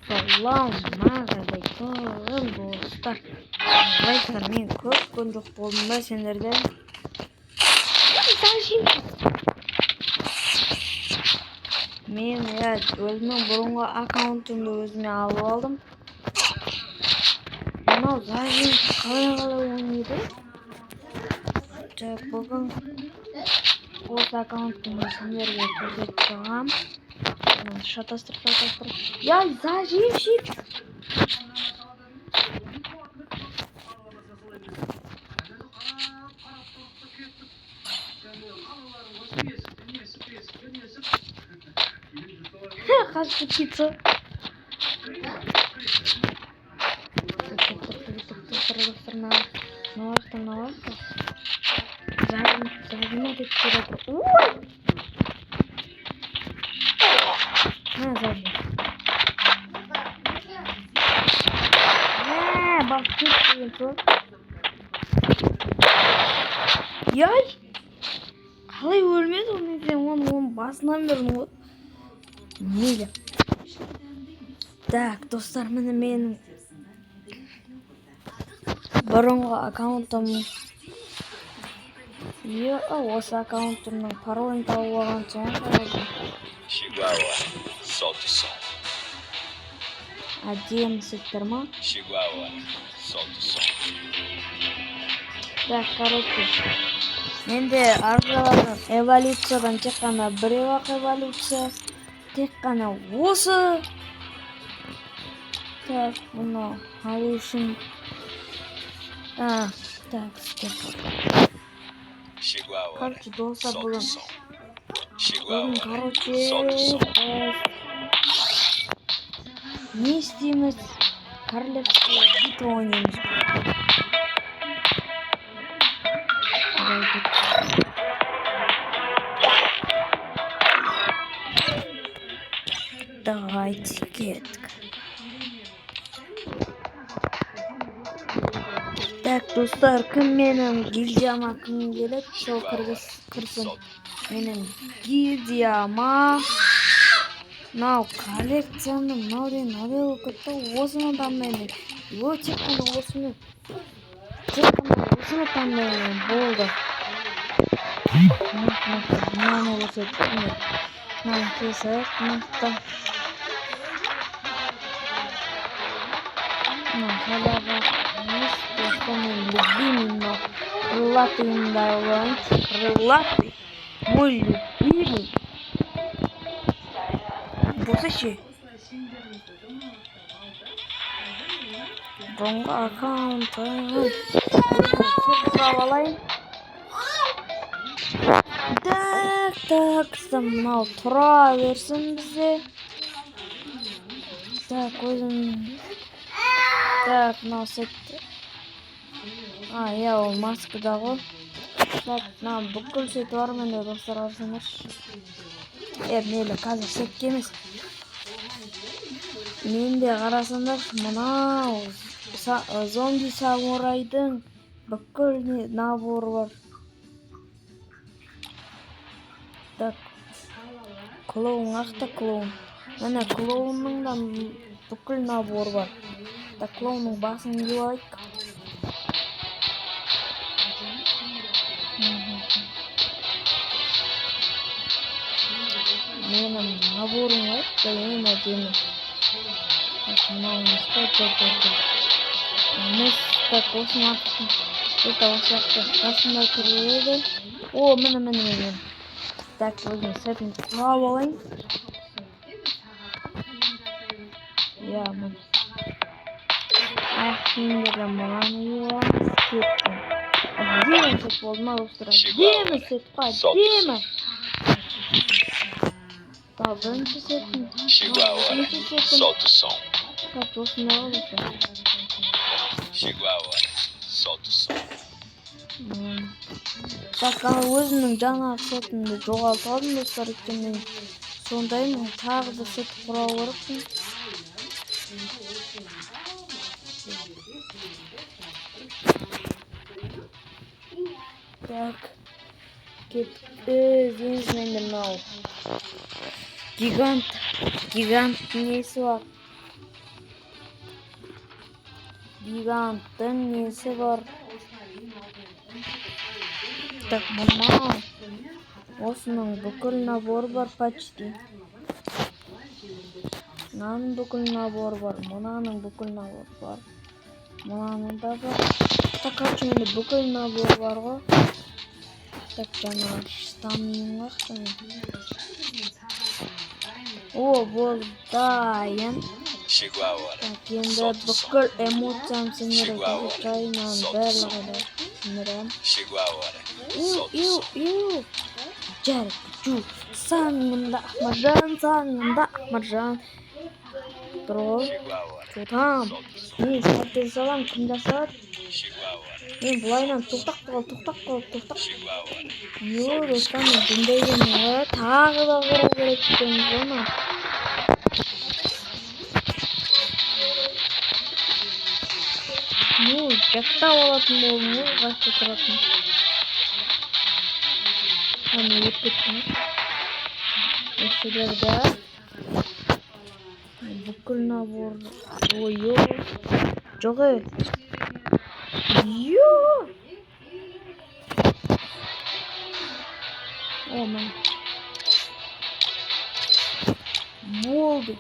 Ассалаумағалейкум, достар! Қалайсыздар? Мен көп күн жоқ болдым да сендерде. Мен иә өзімнің бұрынғы аккаунтымды өзіме алып алдым. Мынау зажим қалай ойнайды? Так, бүгін осы аккаунтымды сендерге көрсетіп шығамын. Шатастырып, шатастырып. Я зажимщик! Қашып кетті. Достар, мына жақта, мына жақта. Зажимать етіп жатыр. Ой! Мына зажим. Мә, бас кет деген сол. Яй! Қалай өлмеді ол? Мен сен оның басынан бердім ғой. Мейлі. Так, достар, міне менің бұрынғы аккаунтым. Е, осы аккаунтымның паролін тауып алған соң қарадым. Chegou a hora. Solta o som. Әдемі сеттер ма? Chegou a hora. Solta o som. Так, короче, менде арзалардың эволюциядан тек қана біреу-ақ эволюция. Тек қана осы. Так, бұны алу үшін. А, так, стоп. Chegou a hora. Короче, достар, Solta o бүгін som. Chegou a бүгін, hora. короче, Solta o som. Біз не істейміз? Королевская битва ойнаймыз. Давай, кеттік. Давайте, кеттік. Так, достар, кім менің гильдияма кім келеді, сол Chegou a hora. кірсін. Solta. Менің гильдияма. Мынау коллекциямды мынау деген мынадай болып кетті ғой, осыны таңдаймын. О, тек қана осыны. Тек қана осыны таңдаймын, болды. Мынаны көрсетті. Міне. Мынаны кесіп, мына мына халява емес, достар, менің любимый мынау крылатыйымды алып алайын. Крылатый. Мой любимый. Болса ше. Бұрынғы аккаунтым. Сұрап алайын. Так, так, мынау тұра берсін бізде. Так, өзім. Так, мынау сет. А, иә, ол маскада ғой. Так, мына бүкіл сеті бар менде, достар, қарасаңдаршы. Е, мейлі, қазір сетке емес. Менде қарасаңдаршы, мынау зомби самурайдың бүкіл наборы бар. Так, клоун қақта клоун? Міне, клоунның да бүкіл наборы бар. Так, клоунның басын киіп алайық. Менің наборым бар, да, ең әдемі. Так, мынау емес па? Жоқ, жоқ, жоқ. Емес, так, осыны это осы жақта қасында тұр еді. О, міне, міне, міне. Так, өзім сетін құрап алайын. Иә, міне. Аяқ киімдерден мынаны киіп аламыз. Кетті. Әдемі сет болды ма, достар? Chegou a Әдемі hora. сет қой, Solta o әдемі. som. Так, бірінші сетім. Chegou a hora. Екінші сетім. Solta o som. Так, осындай ғой, достар. Chegou a hora. Solta o som. Так, ал өзімнің жаңағы сетімді жоғалтып алдым, достар, өйткені мен сондаймын, тағы да сет құрау керекпін. Так, кеттік. Іздейміз. Менде мынау гигант, гигант несі бар. Гиганттың несі бар. Так, мынау. Осының бүкіл наборы бар почти. Мынаның бүкіл наборы бар. Мынаның бүкіл наборы бар. Мынаның да бар. Так, короче, менде бүкіл набор бар ғой. Так, жаңағы штанның уақыты. О, болды, дайын. Chegou a hora. Так, енді Solta o som. бүкіл эмоциям сіңіріп, Chegou a hora. жайынан Solta o барлығы som. да сіңіремін. Chegou a hora. Иу, Solta o иу, som. иу. Жарик, жу. Саңында Ақмаржан, саңында Ақмаржан. Тұр ғой. Chegou a hora. Тұтам. Solta o som. Мен сәтті салам, кім жасады? Chegou a hora. Мен былайынан тоқтап қал, тоқтап қал, тоқтап. Chegou a hora. Йо, достар, мен бұндай ғой. Тағы да құру керек екен ғой мына. Ну, жаттап алатын болдым ғой, қашта тұратын. А, мен өтіп кеттім ғой. Осы жерде бүкіл набор. Ой, ё. Жоқ, ей. Ё. О, міне. Болды.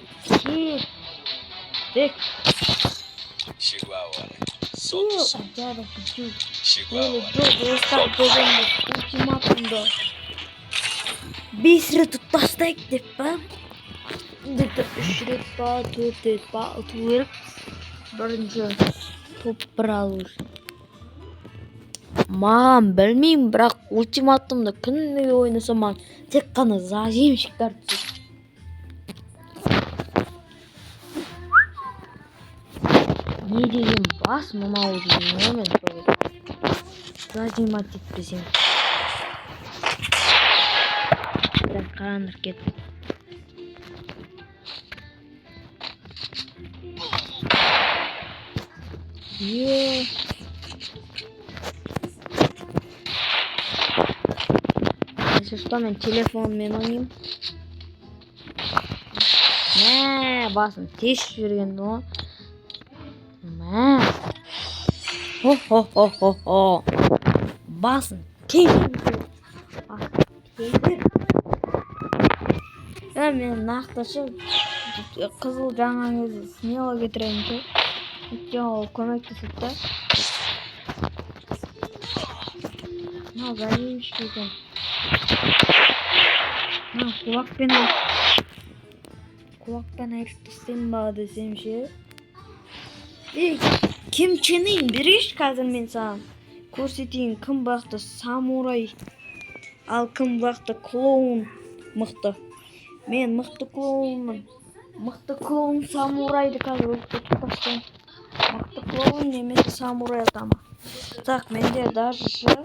Кеттік. Chegou a hora. Solta o som. Жарик, жу. Chegou a Мені hora. жоқ, достар, бүгін біз ультиматумды 5 рет ұтып тастайық деп па? Где-то 3 рет па, 4 рет па ұту керек. Бірінші топ бір алу үшін. Маған білмеймін, бірақ ультиматумды күніге ойнасам маған тек қана зажимщиктар түседі. Не деген бас мынау деген ғой мен сол кезде. Зажимать етпесем. Бірақ қараңдар, кеттік. Е. Если что, мен телефонмен ойнаймын. Мә, басын тесіп жіберген ғой. Мә. Хо-хо-хо-хо-хо. Басын тесіп. Басын тесіп. Ә, мен нақты ше қызыл жаңа кезде смело кетіремін ше. Өйткені ол көмектеседі да. Мынау зажимщик екен. Мына кулакпен айырып тастаймын ба десем ше. Ей, Ким Чен Ын, берейінші, қазір мен саған көрсетейін, кім бақты самурай, ал кім бақты клоун мықты. Мен мықты клоунмын. Мықты клоун самурайды қазір өлтіріп тастаймын. Мықты клоун немесе самурай атама. Так, менде даже ше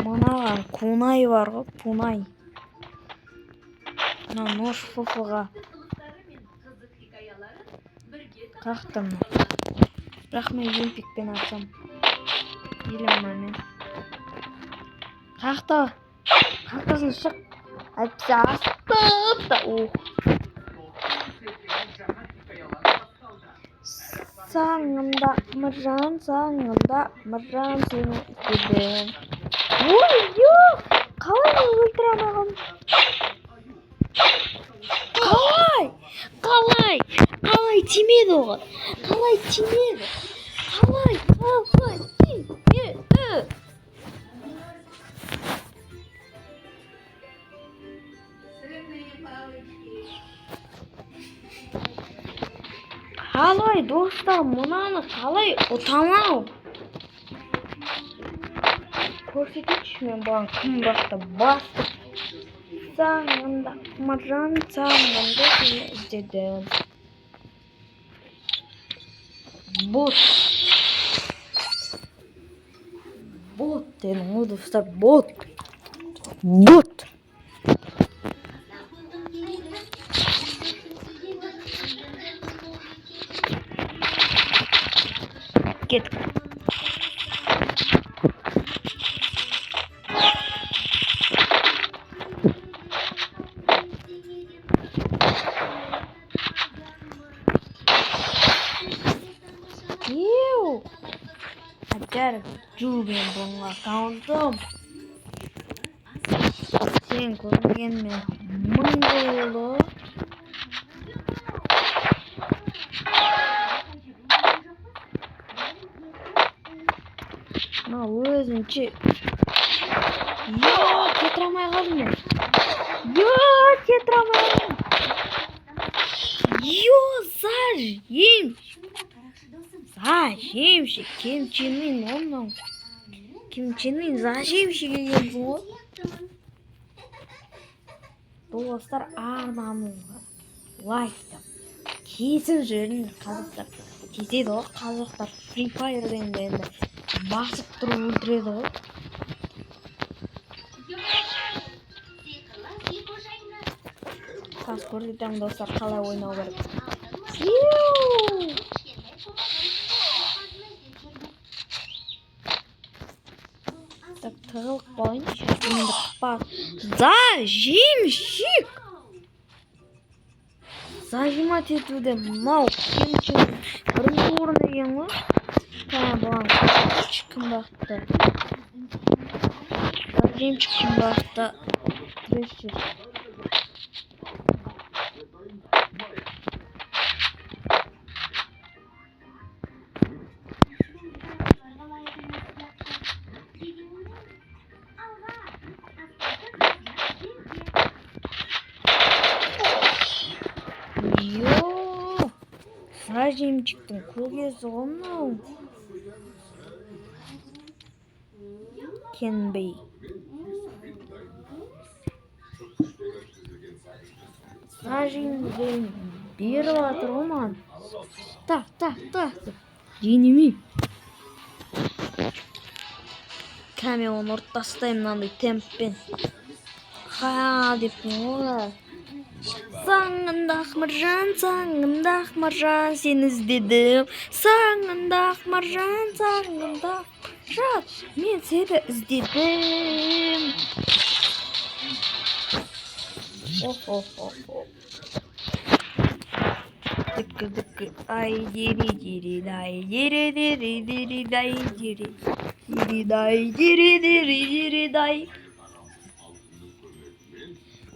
мынаған кунай бар ғой, пунай. Мына нож фф-ға. Қақты мына. Бірақ мен юмпикпен атсам. Или мынамен. Қақты. Қақтасын, шық. Әйтпесе астып та. Ух. Саңында Мыржан, саңында Мыржан, сені іздедім. Ой, жоқ! Қалай мен өлтіре алмаған? Қалай? Қалай? Қалай тимеді оған? Қалай тимеді? Қалай? Қалай тимеді? Қалай, достар, мынаны қалай ұтамау? Көрсетейінші мен бұған кім бақты басты. Саңында Маржан, саңында сені іздедім. Бот. Бот дедім ғой, достар, бот. Бот. Кеттік. Әжәрік жу, мен бұның аккаунтым. Сен көрмегеніме мың жыл болды. Мына өзінше. Йо, кетіре алмай қалдым мен. Йо, кетіре алмай қалдым. Йо, зажим. Зажимщик, Ким Чен Ын ғой мынау. Ким Чен Ын зажимщик екенсің ғой. Достар, арнамызға лайктап кесіп жіберіңдер. Қазақтар тиіседі ғой, қазақтар Free Fire дегенде енді басып тұрып өлтіреді ғой. Қазір көрсетемін, достар, қалай ойнау керек. Иу! Так, тығылып қалайыншы енді. Зажимщик, зажимать етуде мынау Ким Чен Ын бірінші орын деген ғой. Кәне, бұған кім бақты? Зажимщик кім бақты? Трешер. Йо, зажимчиктің көкесі ғой мынау. Кенбей зажим деген беріп жатыр ғой маған. Так, так, так деп денеме. Кәне, оны ұрып тастаймын мынандай темппен. Ха деппін ғой. Саңындақ маржан, саңындақ маржан, сені іздедім. Саңындақ маржан, саңындақ маржан, мен сені іздедім. Охо-хо-хо. Діккі діккі ай дири дири дай дири дири дири дай дири дири дай дири дири дири дай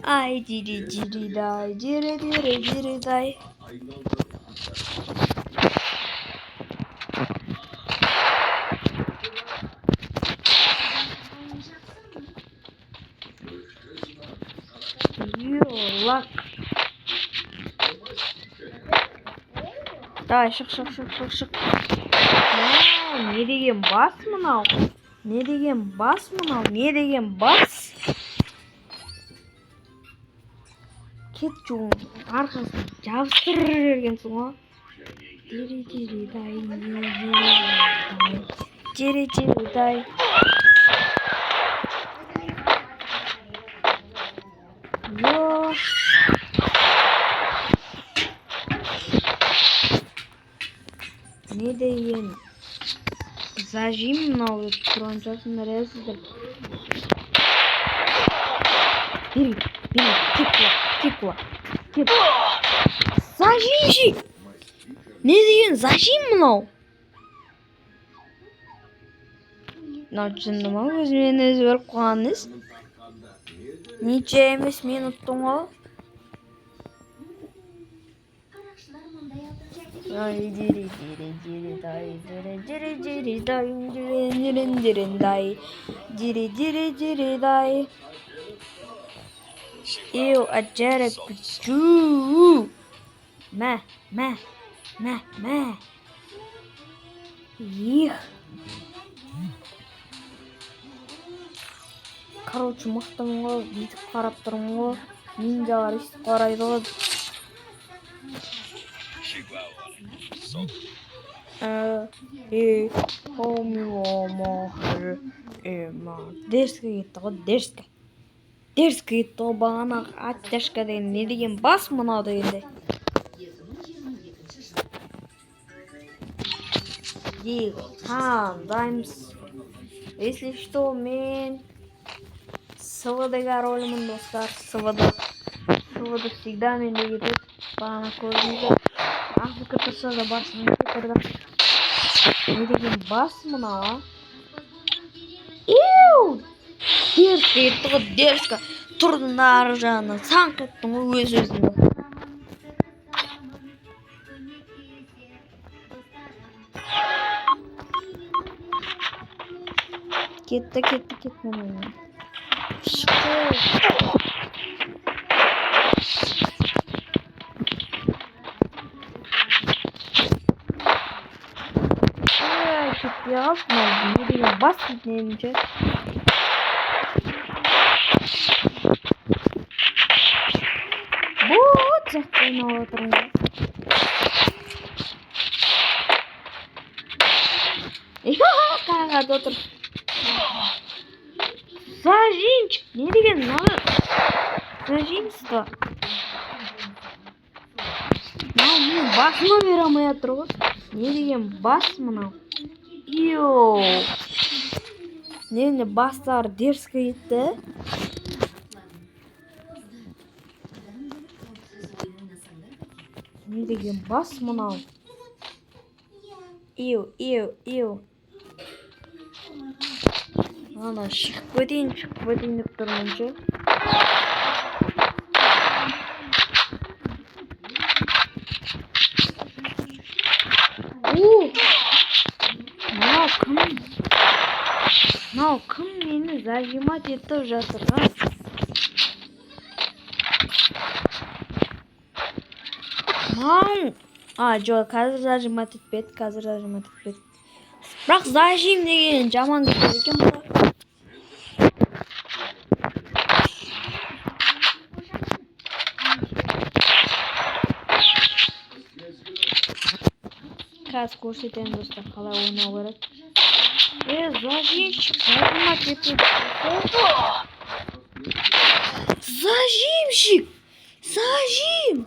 ай дири дири дай дири дири дири дай. Лак. Давай, шық, шық, шық, шық, шық. Мә, не деген бас мынау? Не деген бас мынау? Не деген бас? Кет, жуың арқасын жабыстырып жібергенсің ғой. Дири дири дай, дири дай, дири дири дай. Йо. Не деген зажим мынау деп тұрған шығарсыңдар, иә, сіздер. Бері, бері, кет, құла, кет, құла, кет. Зажимщик! Не деген зажим мынау? Мынау жынды ма, өзімен өзі өліп қалған несі? Ничья емес, мен ұттым ғой. Ай дири дири дири дай дири дири дири дай дири дири дири дай дири дири дири дай. Иу, әжәрік жу. Мә, мә, мә, мә. Их. Короче, мықтымын ғой, бүйтіп қарап тұрмын ғой. Ниндзялар өйстіп қарайды ғой. Chegou a hora. Solta Э, Дерзко кетті ғой, дерзко. Дерзко кетті ғой бағана оттяжка деген не деген бас мынау дегенде. Диго, таңдаймыз. Если что, мен СВД корольмін, достар, СВД. СВД всегда менде кетеді. Бағана көрдіңіздер. Африка тұрса да басын кетірді. Не деген бас мынау, а? Иу! Дерзко кетті ғой, дерзко. Тұрдың да ары жағынан саңқ еттің ғой өз өзіңді. Кетті, кетті, кетті міне. Шықты. Ой, кетпей қалды мынау. Не деген бас дейтін едім ше. Вот жақта ойнап отырмын ғой. Қағады отыр. Зажимчик. Не деген мынау? Зажимство. Мынау менің басыма бере алмай отыр ғой. Не деген бас мынау? Йоу. Не бастары дерзко кетті. Не деген бас мынау? Иу, иу, иу. Ана шығып кетейін, шығып кетейін деп тұрмын ше. У! Мынау кім? Мынау кім мені зажимать етіп жатырған? Мынау... А, жоқ, қазір зажимать етпеді, қазір зажимать етпеді. Бірақ зажим деген жаман кетеді екен бұл. Қазір көрсетемін достар, қалай ойнау керек. Зажимщик, зажимать етіп. Зажимщик! Зажим!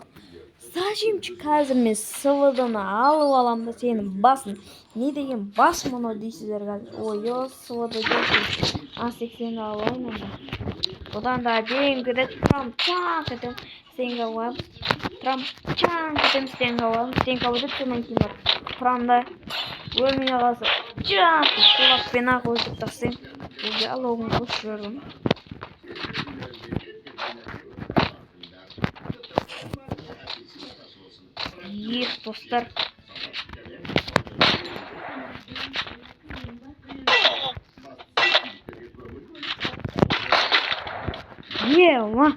Зажимчик, қазір мен СВД-ны алып аламын да сенің басын. Не деген бас мынау дейсіздер қазір. Ой, СВД дейсіз. А80-ді алайын онда. Одан да әдемі кетеді. Тұрам, чаңқ етемін. Стенка қоямын. Тұрам, чаңқ етемін, стенка қоямын. Стенка өтеді, содан кейін барып тұрам да өлмей қалса, чаңқ кулакпен ақ өлтіріп тастаймын. Диалогын қосып жібердім. Ех, достар. Ема.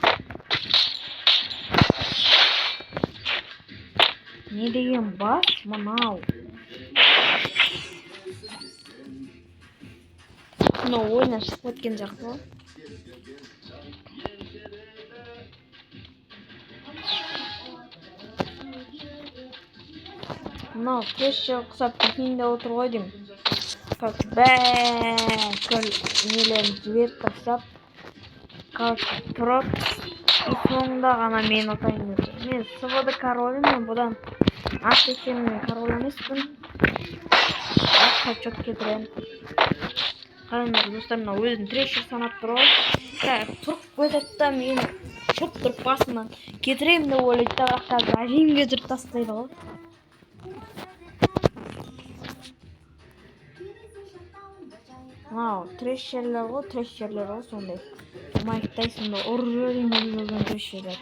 Не деген бас мынау? Мынау ойыннан шығып кеткен сияқты ғой. Мынау теща ұқсап кетейін деп отыр ғой деймін. Короче, бүкіл нелерін жіберіп тастап, короче, тұрып, и соңында ғана мен ұтайын деп отыр. Мен СВД королі, мен бұдан А80-нің королі емеспін. Бірақ хедшот кетіремін. Қараңдар, достар, мынау өзін трешер санап тұр ғой. Так, тұрып кетеді да мені тұрып тұрып басымнан кетіремін деп ойлайды да, бірақ қазір әжем кетіріп тастайды ғой. Мынау трешерлер ғой, трешерлер ғой сондай. Майк Тайсонды ұрып жіберейін деп жүрген трешерлер.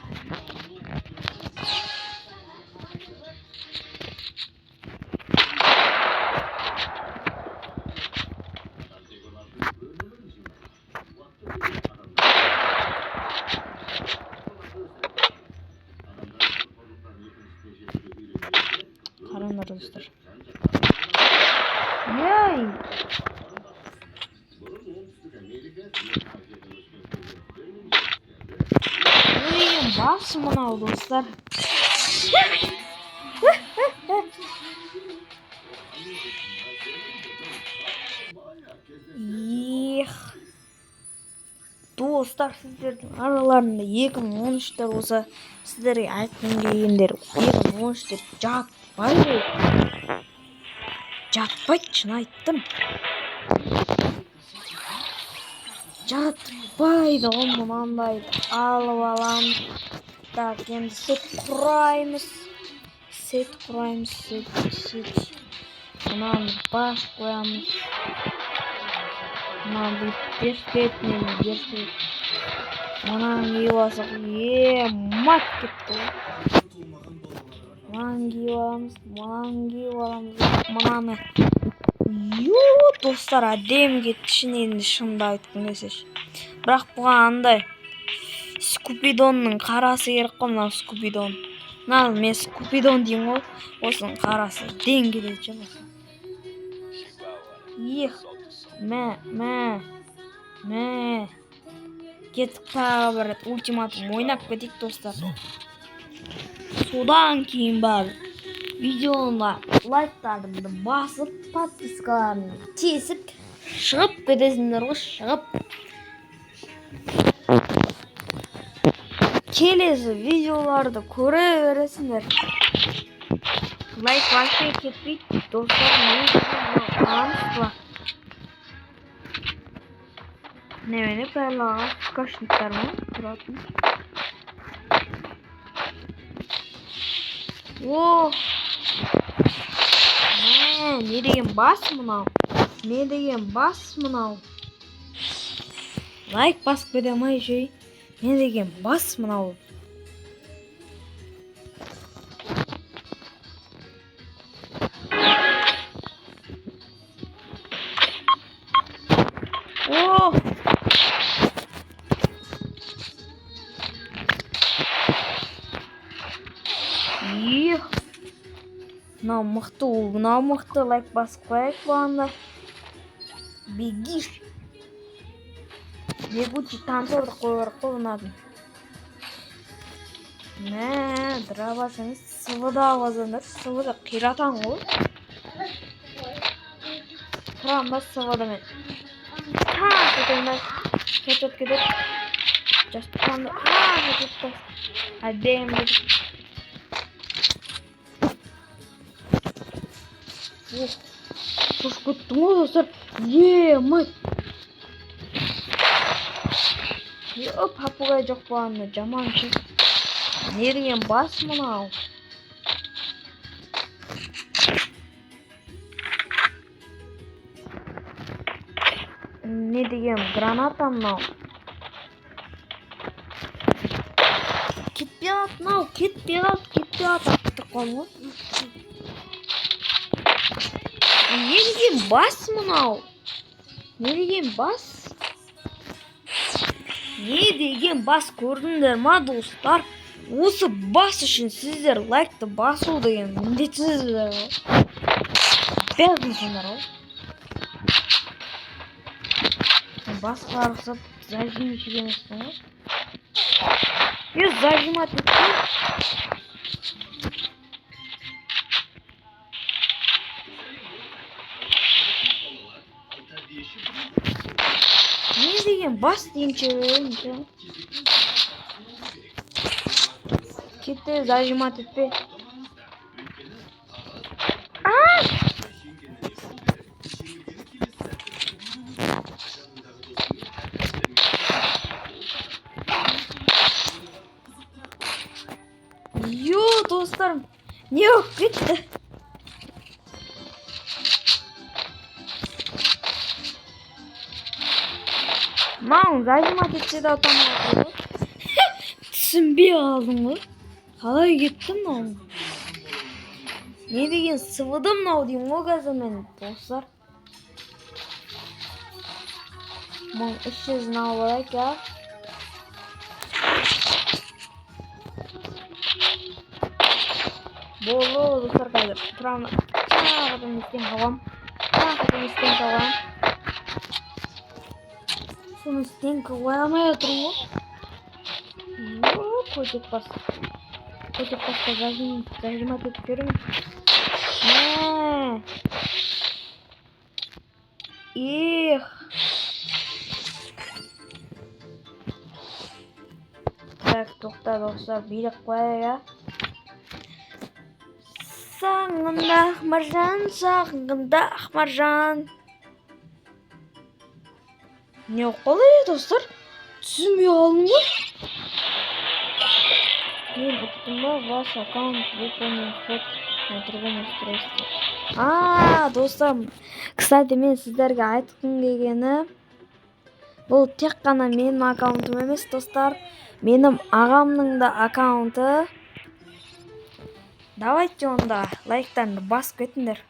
Қараңдар, достар. Ей! Не бас мынау, достар? Ех. Достар, сіздердің араларында 2013-тер болса, сіздерге айтқым келгендер 2013-тер жатпайды. Жатпайды, шын айттым. Жатпайды ғой, мынандайды алып аламыз. Так, енді сет құраймыз. Сет құраймыз, сет, сет. Мынаны бас қоямыз. Мынаны бүйтіп беріп мені беріп. Мынаны киіп алсақ, е, мат кетті ғой. Мынаны киіп аламыз, мынаны киіп аламыз, мынаны. Ю, достар, әдемі кетті шын енді, шынымды айтқым келсе. Бірақ бұған андай Скупидонның қарасы керек қой, мынау Скупидон. Мынаны мен Скупидон деймін ғой, осының қарасы ден келеді ше осы. Chegou a hora. Эх, Solta o som. Мә, мә, мә. Кеттік, тағы бір рет ультиматум ойнап кетейік, достар. Содан кейін барып видеоны лайктарыңды басып, подпискаларыңды тесіп, шығып кетесіңдер ғой, шығып. Келесі видеоларды көре бересіңдер. Лайк вообще кетпейді, достар, не деген мынау? Немене барлығы кошниктар ма тұратын? О! Мә, не деген бас мынау? Не деген бас мынау? Лайк басып кете алмай ше. Не деген бас мынау? О! Эх! Мынау мықты, мынау мықты, лайк басып қояйық бұған. Бегишь. Бегучий танцорды қою керек қой мынаның. Мә, дробаш емес, СВД алғызыңдар, СВД қиратаң ғой. Тұрамын ба СВД-мен. Тақ етемін да, хедшот кетеді. Жас тұрамын да, хедшот әдемі кетеді. Ох, шошып кеттім ғой, достар. Е, мать. Е, попугай жоқ болғанда жаман ше. Не деген бас мынау? Не деген граната мынау? Кетпей қалды мынау, кетпей қалды, кетпей қалды. Атып тұрып қалдым ғой. Не деген бас мынау? Не деген бас? Не деген бас, көрдіңдер ма, достар? Осы бас үшін сіздер лайкты басу деген міндетсіздер ғой. Обязансыңдар ғой. Басқа рұқсат зажимщик емеспін ғой. Е, зажимать етпей. Не деген бас дейінші? Кетті, зажимать етпе. А! Ё, достарым, не болып кетті? Мынау зажимать етсе де ұта алмай ғой. Түсінбей қалдым ғой. Қалай кетті мынау? Не деген СВД мынау деймін ғой қазір мен, достар. 1300-ін алып алайық, я. Болды, достар, қазір тұрамын. Тағы да стенка қоямын. Тағы да стенка қоямын. Соны стенка қоя алмай отырмын ғой. О, көтек бас. Көтек басқа зажимать етіп жіберемін. Мә. Эх. Так, тоқта, достар, билеп қояйық, я. Сағында Ақмаржан, сағында Ақмаржан. Не болып қалды, ей, достар? Түсінбей қалдым ғой. Мен ұттым ба? Ваш аккаунт выполнен вход на другом устройстве. А, достар, кстати, мен сіздерге айтқым келгені, Бұл тек қана менің аккаунтым емес, достар, менің ағамның да аккаунты. Давайте онда лайктарыңды басып кетіңдер.